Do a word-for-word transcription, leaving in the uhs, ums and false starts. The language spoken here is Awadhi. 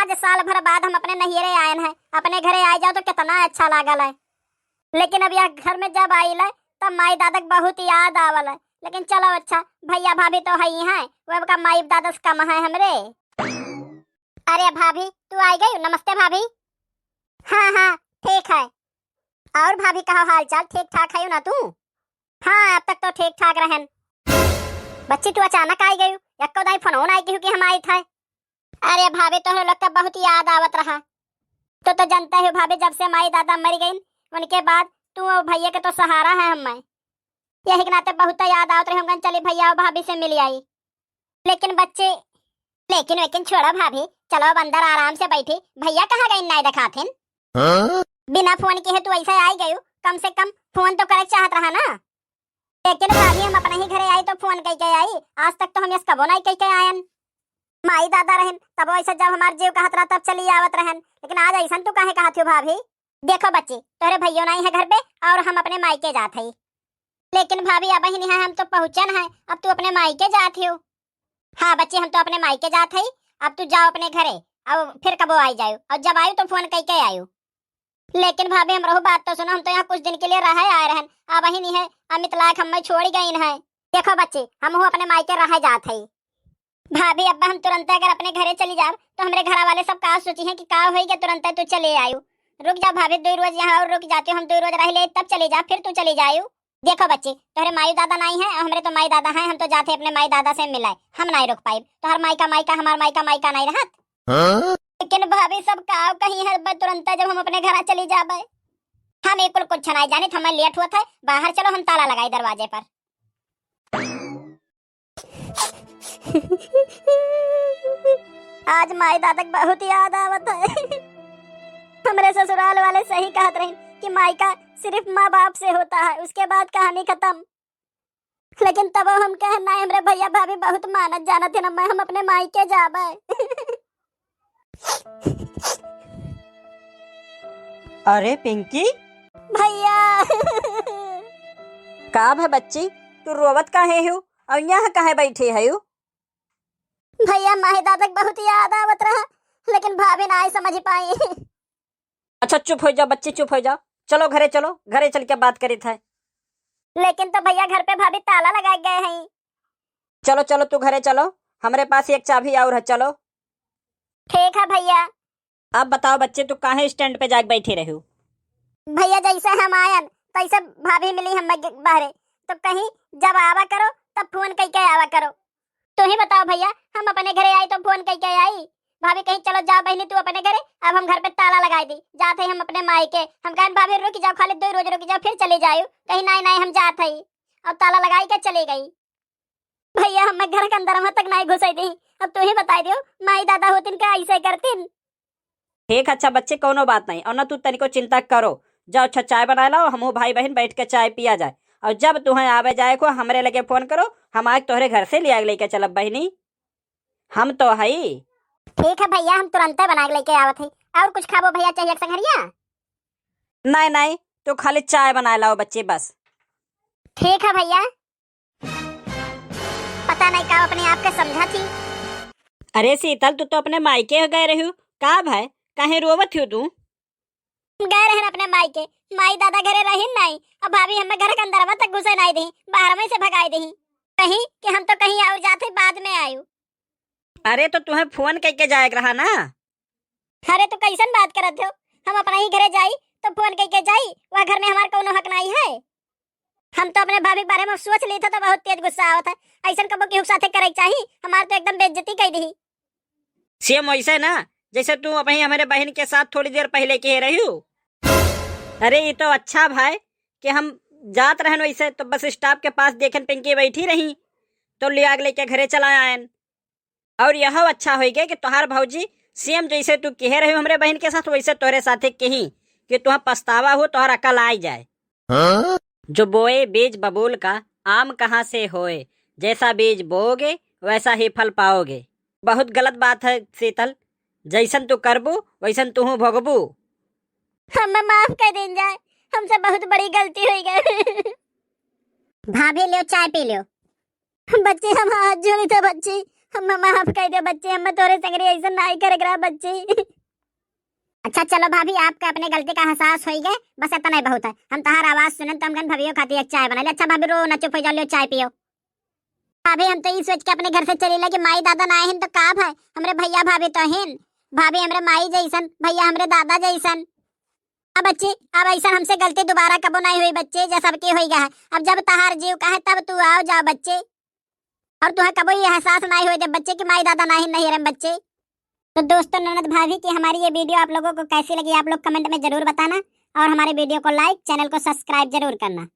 आज साल भर बाद हम अपने नैहरे आयन है, अपने घरे आइ जाओ तो कितना अच्छा लागल है। लेकिन अब यह घर में जब आइल है, तब माई दादा के बहुत याद आवल है। लेकिन चलो अच्छा, भैया भाभी तो है ही हैं, वो का माई दादा से कम है हमरे। अरे भाभी, तू आइ गई? नमस्ते भाभी। हाँ, हाँ, ठीक है। और भाभी, कहो हाल चाल, ठीक ठाक है ना तू? हाँ, अब तक तो ठीक ठाक रहन। बच्ची, तू अचानक आइ गई, यक्को दाई फोन नाई किहु कि हम आइत है। अरे भाभी, तोहरे लोग के बहुत याद आवत रहा। तो, तो जानते हो भाभी, जब से माई दादा मर गईन, उनके बाद तू और भैया के तो सहारा है हमें। यही के नाते बहुत याद आवत रहे, हम कहन चली भैया और भाभी से मिल आई। लेकिन बच्ची, लेकिन वेकिन छोड़ो भाभी, चलो अब अंदर आराम से बैठी। भैया कहाँ गईन, नाई देखाथिन? हाँ? बिना फोन किहे तू ऐसे आइ गयू, कम से कम फोन तो करे चाहत रहा ना। लेकिन भाभी, हम अपने ही घरे आई तो फोन कई के आई, आज तक तो हम यस कबो नाई कई के आयन। माई दादा रहन तबो ऐसे जब हमार जीव कहत रहा तब चली आवत रहन, लेकिन आज ऐसन तू काहे कहत हो भाभी? देखो बच्ची, तोहरे भैयो नाई है घर पे और हम अपने मायके जात हई। लेकिन भाभी, अब ही नहीं है, हम तो पहुँचन है, अब तू अपने मायके जात हो। हाँ बच्ची, हम तो अपने मायके जात हई, अब तू जाओ अपने घरे, अब फिर कबो आई जायू, और जब आयू तो फोन कई के आयू। लेकिन भाभी, हमरो बात तो सुनो, हम तो यहाँ कुछ दिन के लिए रहे आए रहन, अब ही नहीं है, अमित लायक हमें छोड़ी गईन है। देखो बच्ची, हमहू अपने मायके रहे जात हई। भाभी, अब हम तुरंत अगर अपने घरे चली जाब, तो हमरे घर वाले सब का सोची हैं कि का होई गया, तुरंत तू चले आयू। रुक जाओ भाभी, दो रोज यहाँ और रुक जाती हो, हम दो रोज रह ले, तब चली जाब, फिर तू चली जायू। देखो बच्ची, तोहरे माई दादा नाई है, और हमरे तो माई दादा हैं, हम तो जाते अपने माई दादा से मिलाए, हम नाई रुक पाइब। तोहर माई का माई का, हमार माई का माई का नाई रहत। हाँ? लेकिन भाभी, सब का कहीं है, ब-, तुरंत जब हम अपने घर चली जाबे। हम एक कुल कुछ नाई जानित, हमें लेट हुआ था, बाहर चलो, हम ताला लगाई दरवाजे पर। आज माई दादा के बहुत याद आवत है। हमरे ससुराल वाले सही कहत रही कि मायका सिर्फ माँ बाप से होता है, उसके बाद कहानी खत्म। लेकिन तबो हम कहे ना, हमरे भैया भाभी बहुत मानत जानत है ना, मैं हम अपने मायके जाबे। अरे पिंकी। भैया। का भा बच्ची, तू रोवत काहे हो और यहाँ काहे बैठी है? भैया, माई दादा के बहुत याद आवत रहा, लेकिन भाभी ना आई समझ पाई। अच्छा चुप हो जाओ बच्ची, चुप हो जाओ, चलो घरे चलो, घरे चल के बात करी था। लेकिन तो भैया, घर पे भाभी ताला लगा गए हैं। चलो चलो, तू घरे चलो, हमरे पास एक चाबी और है, चलो। ठीक है भैया। अब बताओ बच्चे, तू काहे स्टैंड पे जाके बैठी रहू? भैया, जैसे हम आयन, तैसे भाभी मिली हम ग-, बाहरे। तो कहीं जब आवा करो, तब फोन कई के आवा करो। तू ही बताओ भैया, हम अपने घरे आई तो फोन कई के आई? भाभी कहीं, "चलो जाओ बहनी, तू अपने घरे, अब हम घर पे ताला लगाई दी, जात है हम अपने माई के।" हम कहन, "भाभी रुक जाओ, खाली दो रोज रुक जाओ, फिर चली जाओ।" कहीं, "नहीं, नहीं, हम जात है।" अब ताला लगाई के चली गई। भैया, हमें घर के अंदर में तक नहीं घुसे दी। अब तू ही बताई दियो, माई दादा होतिन का ऐसे करतिन? ठीक, अच्छा बच्चे, कोनो बात नहीं, और ना तू तनिको चिंता करो। जाओ, अच्छा चाय बनाए लाओ, हमहू भाई बहन बैठ के चाय पिया जाए। और जब तुहें आवे जाए को, हमरे लगे फोन करो, हम आके तोहरे घर से लिया लेके चलब बहनी, हम तो हई। ठीक है भैया, हम तुरंते बना के लेके आवत हई। और कुछ खाबो भैया, चाहिए संगरिया? नहीं नहीं, तू खाली चाय बनाए लाओ बच्चे, बस। ठीक है भैया। पता नहीं का अपने आप के समझा थी। अरे शीतल, तू तो अपने मायके गए रहू, का भाई, काहे रोवत हो तू? गए रहन अपने मायके, माई दादा घरे रहिन नहीं, अब भाभी हमें घर के अंदरवा तक घुसे नहीं दी, बाहर में से भगाई दी। कहीं कि हम तो कहीं और जाते, बाद में आयु। अरे तो तुहें फोन कई के जाए के रहा ना। अरे तो कैसन बात करत हो, हम अपना ही घरे जाई तो फोन कई के जाई, वह घर में हमार कौनो हक नहीं है। हम तो अपने भाभी के बारे में सोच ली था तो बहुत तेज गुस्सा आवत है। ऐसन कबो केहू के साथे करे के चाही, हमार तो एकदम बेइज्जती कई दी। सेम वैसे ना, जैसे तू अबहीं हमारे बहन के साथ थोड़ी देर पहले के रही हो। अरे ये तो अच्छा भाई कि हम जात रहन वैसे तो बस स्टॉप के पास देखन पिंकी बैठी रही तो लिया के लेके घरे चला आयन। और यह अच्छा होइगे कि तोहार भौजी सेम जैसे तू कहे रहे हो हमरे बहन के साथ, वैसे तोहरे साथे कही कि तुहा पछतावा हो, तोहर अकल आइ जाए। हाँ? जो बोए बीज बबूल का, आम कहाँ से होए, जैसा बीज बोओगे, वैसा ही फल पाओगे। बहुत गलत बात है शीतल, जैसन तू करबू, वैसन तुहू भोगबू। हमें माफ कर दीन जाए, हमसे बहुत बड़ी गलती होइ गई। भाभी, ल्यो, चाय पी ल्यो। बच्ची, हम हाथ जोड़ी थे बच्ची, हम माफ कर दे बच्ची, हम तोरे संगरी ऐसा नाहीं करे करा बच्ची। अच्छा चलो भाभी, आपका अपने गलती का एहसास होई गए, बस इतना ही बहुत है। हम तहार आवाज सुनन तो हम कन भभियो खाती एक चाय बना ले। अच्छा भाभी रो ना, चुप हो जाओ, लियो चाय पियो। भाभी हम तो ई सोच के अपने घर से चली ला कि माई दादा ना आहिन तो का भाई, हमरे भैया भाभी तो हिन। भाभी हमरे माई जैसन, भैया हमरे दादा जैसन। अब बच्ची, अब ऐसा हमसे गलती दोबारा कबो नहीं हुई बच्ची, जैसा सबकी हुई गया है। अब जब तहार जीव कहे तब तू आओ जाओ बच्ची। और तुहे कबो ये एहसास नहीं हुए दे बच्चे कि माई दादा नहीं, नहीं रहे बच्चे। तो दोस्तों, ननद भाभी की हमारी ये वीडियो आप लोगों को कैसी लगी, आप लोग कमेंट में जरूर बताना और हमारे वीडियो को लाइक, चैनल को सब्सक्राइब जरूर करना।